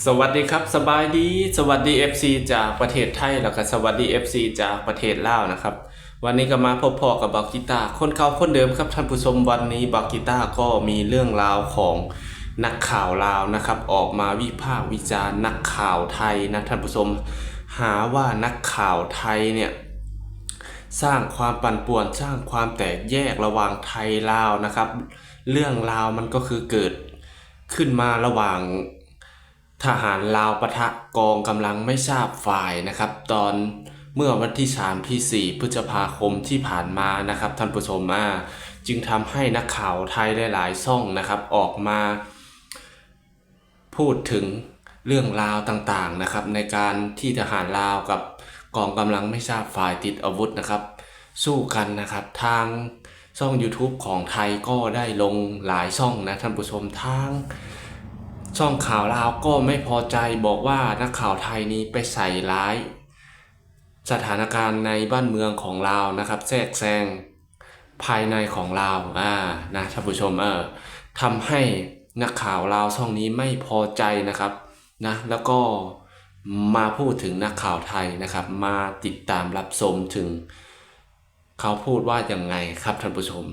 สวัสดีครับ สบายดี สวัสดี เอฟซี จากประเทศไทย แล้วก็สวัสดี เอฟซี จากประเทศลาวนะครับ วันนี้ก็มาพบพ้อกับบ่าวกีตาร์ คนเก่าคนเดิมครับท่านผู้ชม วันนี้บ่าวกีตาร์ก็มีเรื่องราวของนักข่าวลาวนะครับ ออกมาวิพากษ์วิจารณ์นักข่าวไทยนะท่านผู้ชม หาว่านักข่าวไทยเนี่ย สร้างความปั่นป่วน สร้างความแตกแยกระหว่างไทยลาวนะครับ เรื่องราวมันก็คือเกิดขึ้นมาระหว่างทหารลาวปะทะกองกำลังไม่ทราบฝ่ายนะครับ ตอนเมื่อวันที่สาม ที่สี่ พฤษภาคมที่ผ่านมานะครับท่านผู้ชม อ่า จึงทำให้นักข่าวไทยหลายๆ ช่องนะครับ ออกมา พูดถึงเรื่องราวต่างๆ นะครับ ในการที่ทหารลาวกับกองกำลังไม่ทราบฝ่ายติดอาวุธนะครับ สู้กันนะครับ ทางช่องยูทูบของไทยก็ได้ลงหลายช่องนะท่านผู้ชม ทางช่องข่าวลาวก็ไม่พอใจ บอกว่านักข่าวไทยนี้ไปใส่ร้ายสถานการณ์ในบ้านเมืองของลาวนะครับ แทรกแซง ภายในของลาว อ่า นะท่านผู้ชม เออ ทำให้นักข่าวลาวช่องนี้ไม่พอใจนะครับ นะ แล้วก็มาพูดถึงนักข่าวไทยนะครับ มาติดตามรับชมถึงเขาพูดว่ายังไงครับท่านผู้ชม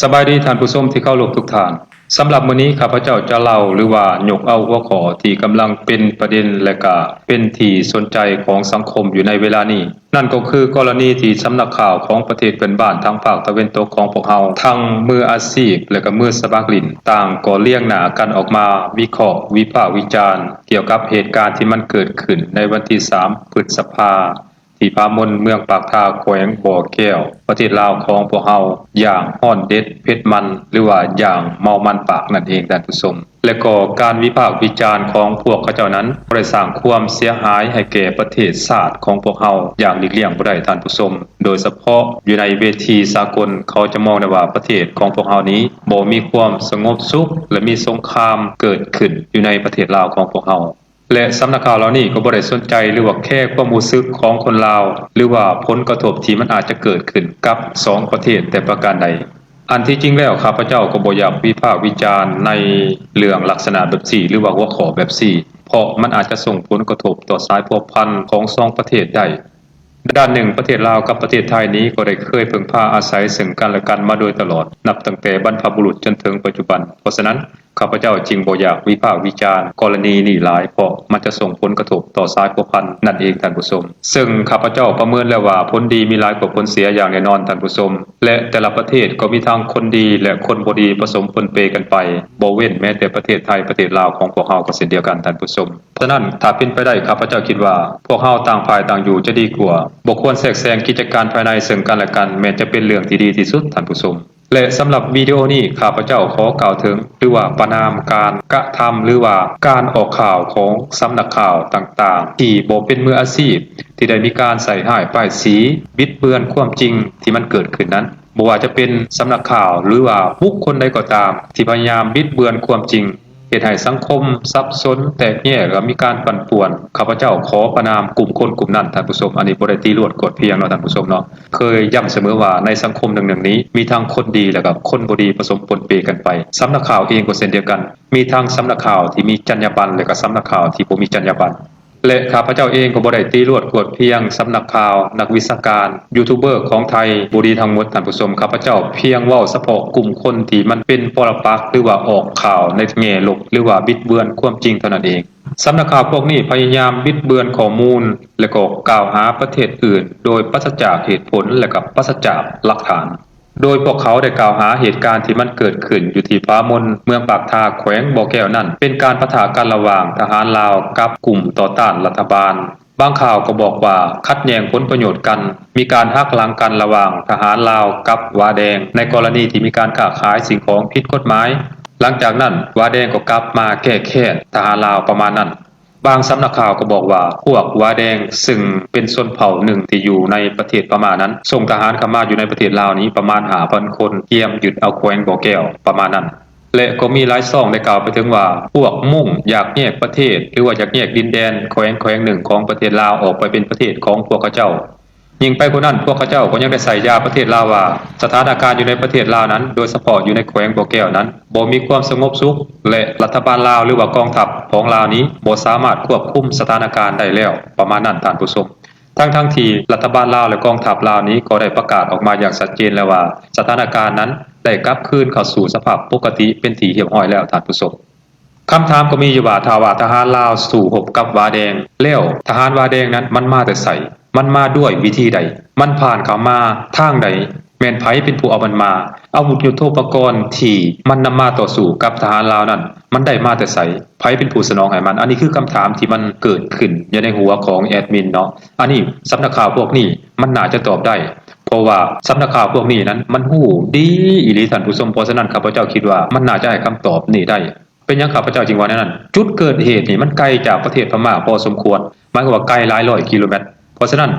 ສະບາຍດີທ່ານຜູ້ຊົມທີ່ເຄົາລົບທຸກທ່ານ. ສຳລັບມື້ນີ້ ຂ້າພະເຈົ້າຈະເລົ່າ ຫຼືວ່າຍົກເອົາຫົວຂໍ້ທີ່ກຳລັງເປັນປະເດັນ ແລະ ກະເປັນທີ່ສົນໃຈຂອງສັງຄົມຢູ່ໃນເວລານີ້. ນັ້ນກໍຄືກໍລະນີທີ່ສຳນັກຂ່າວຂອງປະເທດເພື່ອນບ້ານທາງພາກຕາເວັນຕົກຂອງພວກເຮົາ ທັງມືອາຊີບ ແລະ ກະມືສະໝັກຫຼິ້ນ ຕ່າງກໍລຽງໜ້າກັນອອກມາວິເຄາະ ວິພາກວິຈານ ກ່ຽວກັບເຫດການທີ່ມັນເກີດຂຶ້ນໃນວັນທີສາມ ພຶດສະພາ ທີ່ຜາມົນ ເມືອງປາກທາ ແຂວງບໍ່ແກ້ວ ປະເທດລາວຂອງພວກເຮົາ ຢ່າງຮ້ອນເດັດເຜັດມັນ ຫຼືວ່າຢ່າງເມົາມັນປາກນັ້ນເອງທ່ານຜູ້ຊົມ. ແລະກໍການວິພາກວິຈານຂອງພວກເຂົາເຈົ້ານັ້ນ ກໍໄດ້ສ້າງຄວາມເສຍຫາຍໃຫ້ແກ່ປະເທດຊາດຂອງພວກເຮົາຢ່າງຫຼີກລ່ຽງບໍ່ໄດ້ທ່ານຜູ້ຊົມ. ໂດຍສະເພາະຢູ່ໃນເວທີສາກົນ ເຂົາຈະມອງໄດ້ວ່າປະເທດຂອງພວກເຮົານີ້ບໍ່ມີຄວາມສະຫງົບສຸກ ແລະ ມີສົງຄາມເກີດຂຶ້ນຢູ່ໃນປະເທດລາວຂອງພວກເຮົາ. ແລະ ສຳນັກຂ່າວເຫຼົ່ານີ້ກໍບໍ່ໄດ້ສົນໃຈ ຫຼືວ່າແຄຄວາມຮູ້ສຶກຂອງຄົນລາວ ຫຼືວ່າຜົນກະທົບທີ່ມັນອາດຈະເກີດຂຶ້ນກັບສອງປະເທດແຕ່ປະການໃດ. ອັນທີ່ຈິງແລ້ວ ຂ້າພະເຈົ້າກໍບໍ່ຢາກວິພາກວິຈານໃນເລື່ອງລັກສະນະແບບນີ້ ຫຼືວ່າຫົວຂໍ້ແບບນີ້ ເພາະມັນອາດຈະສົ່ງຜົນກະທົບຕໍ່ສາຍພົວພັນຂອງສອງປະເທດໄດ້. ດ້ານໜຶ່ງ, ປະເທດລາວກັບປະເທດໄທນີ້ກໍໄດ້ເຄີຍເພິ່ງພາອາໄສເຊິ່ງກັນແລະກັນມາໂດຍຕະຫຼອດ, ນັບຕັ້ງແຕ່ບັນພະບຸລຸດຈົນເຖິງປັດຈຸບັນ. ເພາະສະນັ້ນ, ຂ້າພະເຈົ້າຈຶ່ງບໍ່ຢາກວິພາກວິຈານກໍລະນີນີ້ຫຼາຍ, ເພາະມັນຈະສົ່ງຜົນກະທົບຕໍ່ສາຍພົວພັນນັ້ນເອງ, ທ່ານຜູ້ຊົມ. ເຊິ່ງຂ້າພະເຈົ້າປະເມີນແລ້ວວ່າ ຜົນດີມີຫຼາຍກວ່າຜົນເສຍຢ່າງແນ່ນອນ, ທ່ານຜູ້ຊົມ. ແລະ ແຕ່ລະປະເທດກໍມີທັງຄົນດີ ແລະ ຄົນບໍ່ດີປະສົມປົນເປກັນໄປ, ບໍ່ເວັ້ນແມ້ແຕ່ປະເທດໄທ, ປະເທດລາວຂອງພວກເຮົາກໍເຊັ່ນດຽວກັນ, ທ່ານຜູ້ຊົມ. ສະນັ້ນ, ຖ້າເປັນໄປໄດ້, ຂ້າພະເຈົ້າຄິດວ່າ ພວກເຮົາຕ່າງຝ່າຍຕ່າງຢູ່ຈະດີກວ່າ, ບໍ່ຄວນແຊກແຊງກິດຈະການພາຍໃນເຊິ່ງກັນແລະກັນ, ແມ່ນຈະເປັນເລື່ອງທີ່ດີທີ່ສຸດ, ທ່ານຜູ້ຊົມ. ແລະ ສຳລັບວິດີໂອນີ້ ຂ້າພະເຈົ້າຂໍກ່າວເຖິງ ຫຼືວ່າປະນາມການກະທຳ ຫຼືວ່າການອອກຂ່າວຂອງສຳນັກຂ່າວຕ່າງໆ ທີ່ບໍ່ເປັນມືອາຊີບ ທີ່ໄດ້ມີການໃສ່ຮ້າຍປ້າຍສີ ບິດເບືອນຄວາມຈິງທີ່ມັນເກີດຂຶ້ນນັ້ນ. ບໍ່ວ່າຈະເປັນສຳນັກຂ່າວ ຫຼືວ່າບຸກຄົນໃດກໍຕາມ ທີ່ພະຍາຍາມບິດເບືອນຄວາມຈິງ ເຮັດໃຫ້ສັງຄົມສັບສົນແຕກແຍກ ແລະ ມີການປັ່ນປ່ວນ, ຂ້າພະເຈົ້າຂໍປະນາມກຸ່ມຄົນກຸ່ມນັ້ນ, ທ່ານຜູ້ຊົມ. ອັນນີ້ບໍ່ໄດ້ຕີລວດກວດພຽງເນາະ, ທ່ານຜູ້ຊົມເນາະ. ເຄີຍຢ້ຳສະເໝີວ່າ ໃນສັງຄົມໜຶ່ງໆນີ້ ມີທັງຄົນດີ ແລະ ກໍຄົນບໍ່ດີປະສົມປົນເປກັນໄປ. ສຳນັກຂ່າວເອງກໍເຊັ່ນດຽວກັນ, ມີທັງສຳນັກຂ່າວທີ່ມີຈັນຍາບັນ ແລະ ກໍສຳນັກຂ່າວທີ່ບໍ່ມີຈັນຍາບັນ. ແລະ ຂ້າພະເຈົ້າເອງກໍບໍ່ໄດ້ຕີລວດກວດພຽງສຳນັກຂ່າວ, ນັກວິຊາການ, ຢູທູບເບີຂອງໄທບໍ່ດີທັງໝົດ, ທ່ານຜູ້ຊົມ. ຂ້າພະເຈົ້າພຽງເວົ້າສະເພາະກຸ່ມຄົນທີ່ມັນເປັນປໍລະປັກ ຫຼືວ່າອອກຂ່າວໃນແງ່ລົບ ຫຼືວ່າບິດເບືອນຄວາມຈິງເທົ່ານັ້ນເອງ. ສຳນັກຂ່າວພວກນີ້ພະຍາຍາມບິດເບືອນຂໍ້ມູນ ແລະ ກໍກ່າວຫາປະເທດອື່ນໂດຍປາສະຈາກເຫດຜົນ ແລະ ກໍປາສະຈາກຫຼັກຖານ. ໂດຍພວກເຂົາໄດ້ກ່າວຫາເຫດການທີ່ມັນເກີດຂຶ້ນຢູ່ທີ່ຜາມົນ ເມືອງປາກທາ ແຂວງບໍ່ແກ້ວນັ້ນ ເປັນການປະທະກັນລະຫວ່າງທະຫານລາວກັບກຸ່ມຕໍ່ຕ້ານລັດຖະບານ. ບາງຂ່າວກໍບອກວ່າຂັດແຍ່ງຜົນປະໂຫຍດກັນ, ມີການຫັກຫຼັງກັນລະຫວ່າງທະຫານລາວກັບຫວາແດງ ໃນກໍລະນີທີ່ມີການຄ້າຂາຍສິ່ງຂອງຜິດກົດໝາຍ. ຫຼັງຈາກນັ້ນ ຫວາແດງກໍກັບມາແກ້ແຄ້ນທະຫານລາວປະມານນັ້ນ. ບາງສຳນັກຂ່າວກໍບອກວ່າ ພວກຫວາແດງ ເຊິ່ງເປັນຊົນເຜົ່າໜຶ່ງທີ່ຢູ່ໃນປະເທດພະມ້ານັ້ນ ສົ່ງທະຫານເຂົ້າມາຢູ່ໃນປະເທດລາວນີ້ປະມານຫ້າພັນຄົນ, ກຽມຍຶດເອົາແຂວງບໍ່ແກ້ວປະມານນັ້ນ. ແລະ ກໍມີຫຼາຍຊ່ອງໄດ້ກ່າວໄປເຖິງວ່າ ພວກມົ້ງຢາກແຍກປະເທດ ຫຼືວ່າຢາກແຍກດິນແດນແຂວງແຂວງໜຶ່ງຂອງປະເທດລາວອອກໄປເປັນປະເທດຂອງພວກເຂົາເຈົ້າ. ຍິ່ງໄປກວ່ານັ້ນ, ພວກເຂົາເຈົ້າກໍຍັງໄດ້ໃສ່ຢາປະເທດລາວວ່າ ສະຖານະການຢູ່ໃນປະເທດລາວນັ້ນ, ໂດຍສະເພາະຢູ່ໃນແຂວງບໍ່ແກ້ວນັ້ນ, ບໍ່ມີຄວາມສະຫງົບສຸກ ແລະ ລັດຖະບານລາວ ຫຼືວ່າກອງທັບ ຂອງລາວນີ້ບໍ່ສາມາດຄວບຄຸມສະຖານະການໄດ້ແລ້ວ ປະມານນັ້ນທ່ານຜູ້ຊົມ. ທັງໆທີ່ລັດຖະບານລາວ ແລະ ກອງທັບລາວນີ້ກໍໄດ້ປະກາດອອກມາຢ່າງຊັດເຈນແລ້ວວ່າ ສະຖານະການນັ້ນໄດ້ກັບຄືນເຂົ້າສູ່ສະພາບປົກກະຕິເປັນທີ່ຮຽບຮ້ອຍແລ້ວທ່ານຜູ້ຊົມ. ຄຳຖາມກໍມີຢູ່ວ່າ ຖ້າວ່າທະຫານລາວສູ້ຮົບກັບວາແດງແລ້ວ ທະຫານວາແດງນັ້ນມັນມາແຕ່ໃສ? ມັນມາດ້ວຍວິທີໃດ? ມັນຜ່ານເຂົ້າມາທາງໃດ? ແມ່ນໃຜເປັນຜູ້ເອົາມັນມາ? ອາວຸດຍຸດໂທປະກອນທີ່ມັນນຳມາຕໍ່ສູ້ກັບທະຫານລາວນັ້ນ ມັນໄດ້ມາແຕ່ໃສ? ໃຜເປັນຜູ້ສະໜອງໃຫ້ມັນ? ອັນນີ້ຄືຄຳຖາມທີ່ມັນເກີດຂຶ້ນຢູ່ໃນຫົວຂອງແອດມິນເນາະ. ອັນນີ້ສຳນັກຂ່າວພວກນີ້ມັນໜ້າຈະຕອບໄດ້ ເພາະວ່າສຳນັກຂ່າວພວກນີ້ນັ້ນມັນຮູ້ດີອີ່ຫຼີທ່ານຜູ້ຊົມ. ເພາະສະນັ້ນ ຂ້າພະເຈົ້າຄິດວ່າມັນໜ້າຈະໃຫ້ຄຳຕອບນີ້ໄດ້. ເປັນຫຍັງຂ້າພະເຈົ້າຈຶ່ງເວົ້າແນວນັ້ນ? ຈຸດເກີດເຫດນີ້ມັນໄກຈາກປະເທດພະມ້າພໍສົມຄວນ, ໝາຍຄວາມວ່າໄກຫຼາຍຮ້ອຍກິໂລແມັດ. ເພາະສະນັ້ນ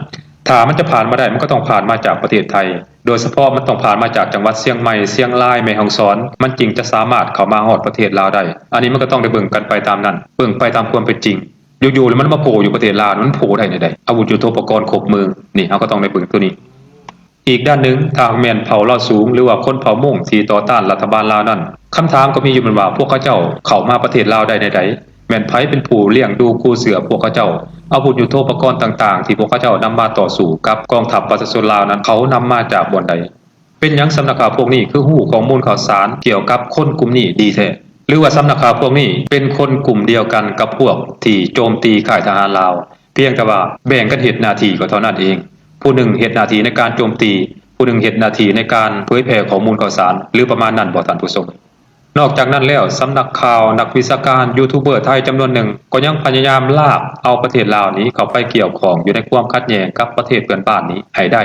ຖ້າມັນຈະຜ່ານມາໄດ້ ມັນກໍຕ້ອງຜ່ານມາຈາກປະເທດໄທ, ໂດຍສະເພາະມັນຕ້ອງຜ່ານມາຈາກຈັງຫວັດຊຽງໃໝ່, ຊຽງລາຍ, ແມ່ຮ່ອງສອນ, ມັນຈຶ່ງຈະສາມາດເຂົ້າມາຮອດປະເທດລາວໄດ້. ອັນນີ້ມັນກໍຕ້ອງໄດ້ເບິ່ງກັນໄປຕາມນັ້ນ, ເບິ່ງໄປຕາມຄວາມເປັນຈິງ. ຢູ່ໆແລ້ວມັນມາໂຜ່ຢູ່ປະເທດລາວ, ມັນໂຜ່ໄດ້ແນວໃດ? ອາວຸດຍຸດໂທປະກອນຄົບມື, ນີ້ເຮົາກໍຕ້ອງໄດ້ເບິ່ງຕົວນີ້. ອີກດ້ານໜຶ່ງ, ຖ້າແມ່ນເຜົ່າລາວສູງ ຫຼືວ່າຄົນເຜົ່າມົ້ງທີ່ຕໍ່ຕ້ານລັດຖະບານລາວນັ້ນ, ຄຳຖາມກໍມີຢູ່ແມ່ນວ່າ ພວກເຂົາເຈົ້າເຂົ້າມາປະເທດລາວໄດ້ແນວໃດ? ແມ່ນໃຜເປັນຜູ້ລ້ຽງດູກູ້ເສືອພວກເຂົາເຈົ້າ? ອາວຸດຍຸດໂທປະກອນຕ່າງໆທີ່ພວກເຂົາເຈົ້ານຳມາຕໍ່ສູ້ກັບກອງທັບປະຊາຊົນລາວນັ້ນ ເຂົານຳມາຈາກບ່ອນໃດ? ເປັນຫຍັງສຳນັກຂ່າວພວກນີ້ຄືຮູ້ຂໍ້ມູນຂ່າວສານກ່ຽວກັບຄົນກຸ່ມນີ້ດີແທ້? ຫຼືວ່າສຳນັກຂ່າວພວກນີ້ເປັນຄົນກຸ່ມດຽວກັນກັບພວກທີ່ໂຈມຕີຄ້າຍທະຫານລາວ? ພຽງແຕ່ວ່າແບ່ງກັນເຮັດໜ້າທີ່ກໍເທົ່ານັ້ນເອງ, ຜູ້ໜຶ່ງເຮັດໜ້າທີ່ໃນການໂຈມຕີ, ຜູ້ໜຶ່ງເຮັດໜ້າທີ່ໃນການເຜີຍແຜ່ຂໍ້ມູນຂ່າວສານ ຫຼືປະມານນັ້ນບໍ່ທ່ານຜູ້ຊົມ? ນອກຈາກນັ້ນແລ້ວ, ສຳນັກຂ່າວ, ນັກວິຊາການ, ຢູທູບເບີໄທຈຳນວນໜຶ່ງ ກໍຍັງພະຍາຍາມລາກເອົາປະເທດລາວນີ້ເຂົ້າໄປກ່ຽວຂ້ອງຢູ່ໃນຄວາມຂັດແຍ່ງກັບປະເທດເພື່ອນບ້ານນີ້ໃຫ້ໄດ້.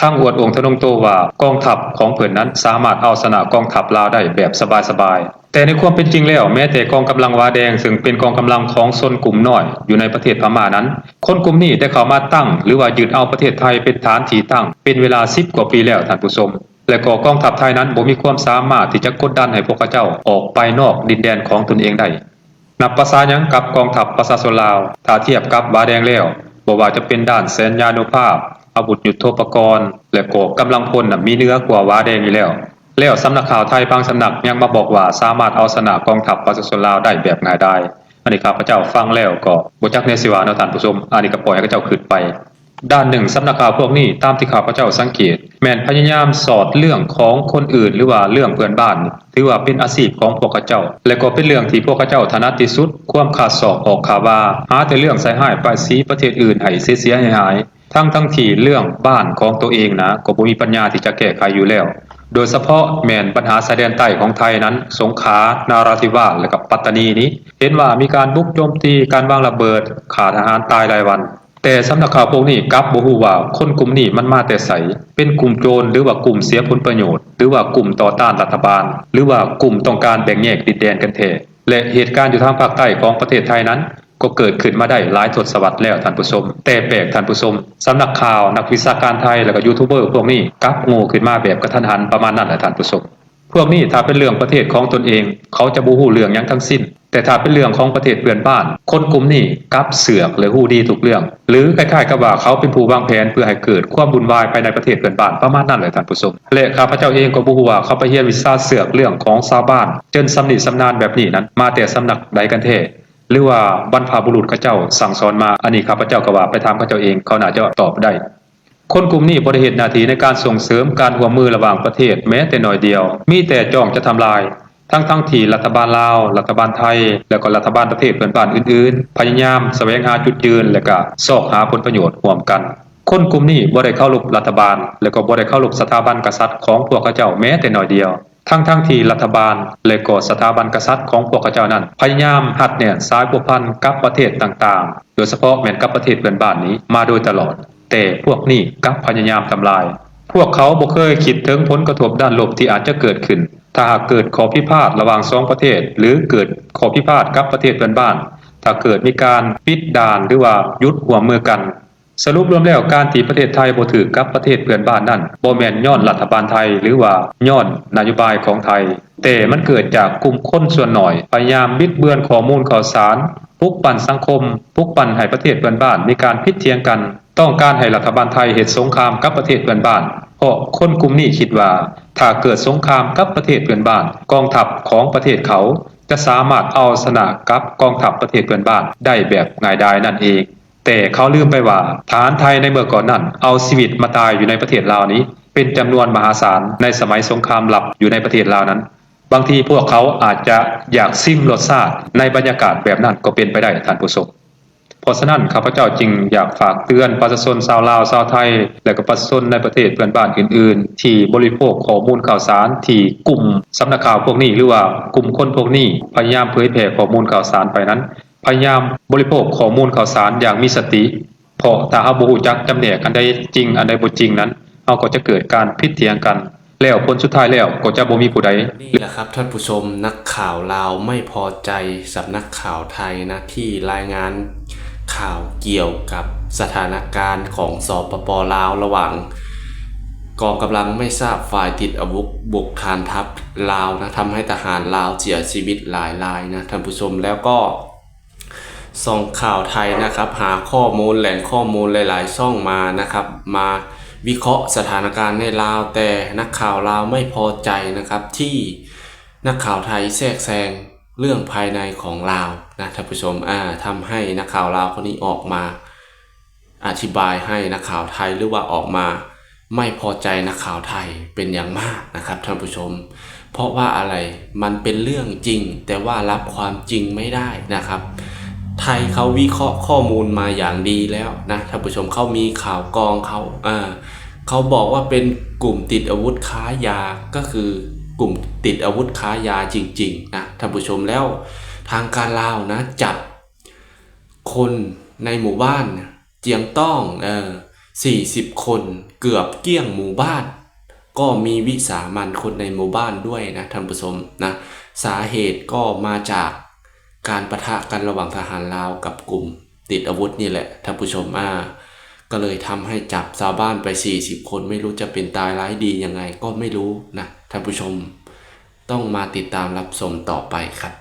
ທັງອວດອົງທະນົງໂຕວ່າກອງທັບຂອງເພິ່ນນັ້ນສາມາດເອົາຊະນະກອງທັບລາວໄດ້ແບບສະບາຍໆ. ແຕ່ໃນຄວາມເປັນຈິງແລ້ວ, ແມ້ແຕ່ກອງກຳລັງວາແດງ ເຊິ່ງເປັນກອງກຳລັງຂອງຊົນກຸ່ມນ້ອຍຢູ່ໃນປະເທດພະມ້ານັ້ນ, ຄົນກຸ່ມນີ້ໄດ້ເຂົ້າມາຕັ້ງ ຫຼືວ່າຍຶດເອົາປະເທດໄທເປັນຖານທີ່ຕັ້ງເປັນເວລາສິບກວ່າປີແລ້ວທ່ານຜູ້ຊົມ. ແລະກໍກອງທັບໄທນັ້ນບໍ່ມີຄວາມສາມາດທີ່ຈະກົດດັນໃຫ້ພວກເຂົາເຈົ້າອອກໄປນອກດິນແດນຂອງຕົນເອງໄດ້. ນັບປະສາຫຍັງກັບກອງທັບປະຊາຊົນລາວ? ຖ້າທຽບກັບວາແດງແລ້ວ, ບໍ່ວ່າຈະເປັນດ້ານແສນຍານຸພາບ, ອາວຸດຍຸດໂທປະກອນ ແລະກໍກຳລັງພົນນະ ມີເໜືອກວ່າວາແດງຢູ່ແລ້ວ. ແລ້ວສຳນັກຂ່າວໄທບາງສຳນັກຍັງມາບອກວ່າສາມາດເອົາຊະນະກອງທັບປະຊາຊົນລາວໄດ້ແບບງ່າຍດາຍ. ອັນນີ້ຂ້າພະເຈົ້າຟັງແລ້ວກໍບໍ່ຈັກແນວຊິວ່າເນາະທ່ານຜູ້ຊົມ, ອັນນີ້ກໍປ່ອຍໃຫ້ເຂົາເຈົ້າຄິດໄປ. ດ້ານໜຶ່ງ, ສຳນັກຂ່າວພວກນີ້, ຕາມທີ່ຂ້າພະເຈົ້າສັງເກດ, ແມ່ນພະຍາຍາມສອດເລື່ອງຂອງຄົນອື່ນ ຫຼືວ່າເລື່ອງເພື່ອນບ້ານ, ຖືວ່າເປັນອາຊີບຂອງພວກເຂົາເຈົ້າ ແລະກໍເປັນເລື່ອງທີ່ພວກເຂົາເຈົ້າຖະໜັດທີ່ສຸດ. ຄວາມຄາດສອກອອກຂ່າວວ່າ ຫາແຕ່ເລື່ອງໃສ່ຮ້າຍປ້າຍສີປະເທດອື່ນໃຫ້ເສຍໆຫາຍໆ, ທັງໆທີ່ເລື່ອງບ້ານຂອງໂຕເອງນະ ກໍບໍ່ມີປັນຍາທີ່ຈະແກ້ໄຂຢູ່ແລ້ວ. ໂດຍສະເພາະແມ່ນບັນຫາຊາຍແດນໃຕ້ຂອງໄທນັ້ນ, ສົງຂາ, ນາຣາທິວາດ ແລະກັບປັດຕານີນີ້, ເຫັນວ່າມີການບຸກໂຈມຕີ, ການວາງລະເບີດ, ຂ້າທະຫານຕາຍລາຍວັນ. ແຕ່ສຳນັກຂ່າວພວກນີ້ກັບບໍ່ຮູ້ວ່າຄົນກຸ່ມນີ້ມັນມາແຕ່ໃສ, ເປັນກຸ່ມໂຈນ ຫຼືວ່າກຸ່ມເສຍຜົນປະໂຫຍດ ຫຼືວ່າກຸ່ມຕໍ່ຕ້ານລັດຖະບານ ຫຼືວ່າກຸ່ມຕ້ອງການແບ່ງແຍກດິນແດນກັນແທ້. ແລະເຫດການຢູ່ທາງພາກໃຕ້ຂອງປະເທດໄທນັ້ນ ກໍເກີດຂຶ້ນມາໄດ້ຫຼາຍທົດສະວັດແລ້ວທ່ານຜູ້ຊົມ. ແຕ່ແປກທ່ານຜູ້ຊົມ, ສຳນັກຂ່າວ, ນັກວິຊາການໄທ ແລະກໍຢູທູບເບີພວກນີ້ກັບໂງ່ຂຶ້ນມາແບບກະທັນຫັນປະມານນັ້ນແຫຼະທ່ານຜູ້ຊົມ. ພວກນີ້ຖ້າເປັນເລື່ອງປະເທດຂອງຕົນເອງ, ເຂົາຈະບໍ່ຮູ້ເລື່ອງຫຍັງທັງສິ້ນ, ແຕ່ຖ້າເປັນເລື່ອງຂອງປະເທດເພື່ອນບ້ານ, ຄົນກຸ່ມນີ້ກັບເຊືອກ ແລະ ຮູ້ດີທຸກເລື່ອງ, ຫຼື ຄ້າຍໆກັບວ່າເຂົາເປັນຜູ້ວາງແຜນເພື່ອໃຫ້ເກີດຄວາມວຸ່ນວາຍພາຍໃນປະເທດເພື່ອນບ້ານ ປະມານນັ້ນແຫຼະທ່ານຜູ້ຊົມ. ແລະ ຂ້າພະເຈົ້າເອງກໍບໍ່ຮູ້ວ່າເຂົາໄປຮຽນວິຊາເຊືອກເລື່ອງຂອງຊາວບ້ານ ຈົນຊຳນິຊຳນານແບບນີ້ນັ້ນ ມາແຕ່ສຳນັກໃດກັນແທ້, ຫຼືວ່າບັນພະບຸລຸດເຂົາເຈົ້າສັ່ງສອນມາ. ອັນນີ້ຂ້າພະເຈົ້າກໍວ່າໄປຖາມເຂົາເຈົ້າເອງ, ເຂົາໜ້າຈະຕອບໄດ້. ຄົນກຸ່ມນີ້ບໍ່ໄດ້ເຮັດໜ້າທີ່ໃນການສົ່ງເສີມການຮ່ວມມືລະຫວ່າງປະເທດແມ້ແຕ່ໜ້ອຍດຽວ, ມີແຕ່ຈ້ອງຈະທຳລາຍ, ທັງໆທີ່ລັດຖະບານລາວ, ລັດຖະບານໄທ ແລະກໍລັດຖະບານປະເທດເພື່ອນບ້ານອື່ນໆ ພະຍາຍາມສະແຫວງຫາຈຸດຢືນ ແລະກະຊອກຫາຜົນປະໂຫຍດຮ່ວມກັນ. ຄົນກຸ່ມນີ້ບໍ່ໄດ້ເຄົາລົບລັດຖະບານ ແລະກໍບໍ່ໄດ້ເຄົາລົບສະຖາບັນກະສັດຂອງພວກເຂົາເຈົ້າແມ້ແຕ່ໜ້ອຍດຽວ, ທັງໆທີ່ລັດຖະບານ ແລະກໍສະຖາບັນກະສັດຂອງພວກເຂົາເຈົ້ານັ້ນ ພະຍາຍາມຮັດແໜ້ນສາຍພົວພັນກັບປະເທດຕ່າງໆ, ໂດຍສະເພາະແມ່ນກັບປະເທດເພື່ອນບ້ານນີ້ມາໂດຍຕະຫຼອດ. ແຕ່ພວກນີ້ກັບພະຍາຍາມທຳລາຍ. ພວກເຂົາບໍ່ເຄີຍຄິດເຖິງຜົນກະທົບດ້ານລົບທີ່ອາດຈະເກີດຂຶ້ນ ຖ້າຫາກເກີດຂໍ້ພິພາດລະຫວ່າງສອງປະເທດ ຫຼື ເກີດຂໍ້ພິພາດກັບປະເທດເພື່ອນບ້ານ, ຖ້າເກີດມີການປິດດ່ານ ຫຼືວ່າຢຸດຮ່ວມມືກັນ. ສະຫຼຸບລວມແລ້ວ, ການທີ່ປະເທດໄທບໍ່ຖືກກັບປະເທດເພື່ອນບ້ານນັ້ນ ບໍ່ແມ່ນຍ້ອນລັດຖະບານໄທ ຫຼືວ່າຍ້ອນນະໂຍບາຍຂອງໄທ, ແຕ່ມັນເກີດຈາກກຸ່ມຄົນສ່ວນໜ້ອຍພະຍາຍາມບິດເບືອນຂໍ້ມູນຂ່າວສານ, ປຸກປັ່ນສັງຄົມ, ປຸກປັ່ນໃຫ້ປະເທດເພື່ອນບ້ານມີການຜິດຖຽງກັນ, ຕ້ອງການໃຫ້ລັດຖະບານໄທເຮັດສົງຄາມກັບປະເທດເພື່ອນບ້ານ, ເພາະຄົນກຸ່ມນີ້ຄິດວ່າ ຖ້າເກີດສົງຄາມກັບປະເທດເພື່ອນບ້ານ, ກອງທັບຂອງປະເທດເຂົາ ຈະສາມາດເອົາຊະນະກັບກອງທັບປະເທດເພື່ອນບ້ານໄດ້ແບບງ່າຍດາຍນັ້ນເອງ. ແຕ່ເຂົາລືມໄປວ່າ ທະຫານໄທໃນເມື່ອກ່ອນນັ້ນ ເອົາຊີວິດມາຕາຍຢູ່ໃນປະເທດລາວນີ້ ເປັນຈຳນວນມະຫາສານໃນສະໄໝສົງຄາມລັບຢູ່ໃນປະເທດລາວນັ້ນ. ບາງທີພວກເຂົາອາດຈະຢາກຊິມລົດຊາດໃນບັນຍາກາດແບບນັ້ນກໍເປັນໄປໄດ້, ທ່ານຜູ້ຊົມ. ເພາະສະນັ້ນ ຂ້າພະເຈົ້າຈຶ່ງຢາກຝາກເຕືອນປະຊາຊົນຊາວລາວ, ຊາວໄທ ແລະ ກໍປະຊາຊົນໃນປະເທດເພື່ອນບ້ານອື່ນໆ ທີ່ບໍລິໂພກຂໍ້ມູນຂ່າວສານທີ່ກຸ່ມສຳນັກຂ່າວພວກນີ້ ຫຼືວ່າກຸ່ມຄົນພວກນີ້ ພະຍາຍາມເຜີຍແຜ່ຂໍ້ມູນຂ່າວສານໄປນັ້ນ ພະຍາຍາມບໍລິໂພກຂໍ້ມູນຂ່າວສານຢ່າງມີສະຕິ, ເພາະຖ້າເຮົາບໍ່ຮູ້ຈັກຈຳແນກອັນໃດຈິງ ອັນໃດບໍ່ຈິງນັ້ນ ເຮົາກໍຈະເກີດການຜິດຖຽງກັນ ແລ້ວຜົນສຸດທ້າຍແລ້ວກໍຈະບໍ່ມີຜູ້ໃດ. ນີ້ແຫຼະຄັບທ່ານຜູ້ຊົມ, ນັກຂ່າວລາວໄມ່ພໍໃຈສຳນັກຂ່າວໄທນະ ທີ່ລາຍງານຂ່າວກ່ຽວກັບສະຖານະການຂອງ ສປປ ລາວ ລະຫວ່າງກອງກຳລັງໄມ່ຊາບຝ່າຍຕິດອາວຸດບຸກຖານທັບລາວນະ, ທຳໃຫ້ທະຫານລາວເສຍຊີວິດຫຼາຍລາຍນະທ່ານຜູ້ຊົມ. ແລ້ວກໍ ຊ່ອງຂ່າວໄທນະຄັບ ຫາຂໍ້ມູນ ແຫຼ່ງຂໍ້ມູນຫຼາຍໆຊ່ອງມານະຄັບ ມາວິເຄາະສະຖານະການໃນລາວ, ແຕ່ນັກຂ່າວລາວໄມ່ພໍໃຈນະຄັບ ທີ່ນັກຂ່າວໄທແຊກແຊງເລື່ອງພາຍໃນຂອງລາວນະທ່ານຜູ້ຊົມ. ອາ ທຳໃຫ້ນັກຂ່າວລາວຄົນນີ້ອອກມາ ອະທິບາຍໃຫ້ນັກຂ່າວໄທ ຫຼືວ່າອອກມາໄມ່ພໍໃຈນັກຂ່າວໄທເປັນຢ່າງມາກນະຄັບທ່ານຜູ້ຊົມ. ເພາະວ່າອະໄລ? ມັນເປັນເລື່ອງຈິງ, ແຕ່ວ່າຮັບຄວາມຈິງໄມ່ໄດ້ນະຄັບ. ໄທເຂົາວິເຄາະຂໍ້ມູນມາຢ່າງດີແລ້ວນະທ່ານຜູ້ຊົມ, ເຂົາມີຂ່າວກອງເຂົາ, ເຂົາບອກວ່າເປັນກຸ່ມຕິດອາວຸດຄ້າຢາ, ກໍຄືກຸ່ມຕິດອາວຸດຄ້າຢາຈິງໆນະທ່ານຜູ້ຊົມ. ແລ້ວທາງການລາວນະ ຈັບຄົນໃນໝູ່ບ້ານ ຈຽງຕ້ອງ ເອີ ສີ່ສິບຄົນ ເກືອບກ້ຽງໝູ່ບ້ານ, ກໍມີວິສາມັນຄົນໃນໝູ່ບ້ານດ້ວຍນະທ່ານຜູ້ຊົມນະ. ສາເຫດກໍມາຈາກການປະທະກັນລະຫວ່າງທະຫານລາວກັບກຸ່ມຕິດອາວຸດນີ້ແຫຼະທ່ານຜູ້ຊົມ. ອາ ກໍເລີຍທຳໃຫ້ຈັບຊາວບ້ານໄປສີ່ສິບຄົນ, ໄມ່ຮູ້ຈະເປັນຕາຍຮ້າຍດີຍັງໄງກໍໄມ່ຮູ້ນະທ່ານຜູ້ຊົມ. ຕ້ອງມາຕິດຕາມຮັບຊົມຕໍ່ໄປຄັບ.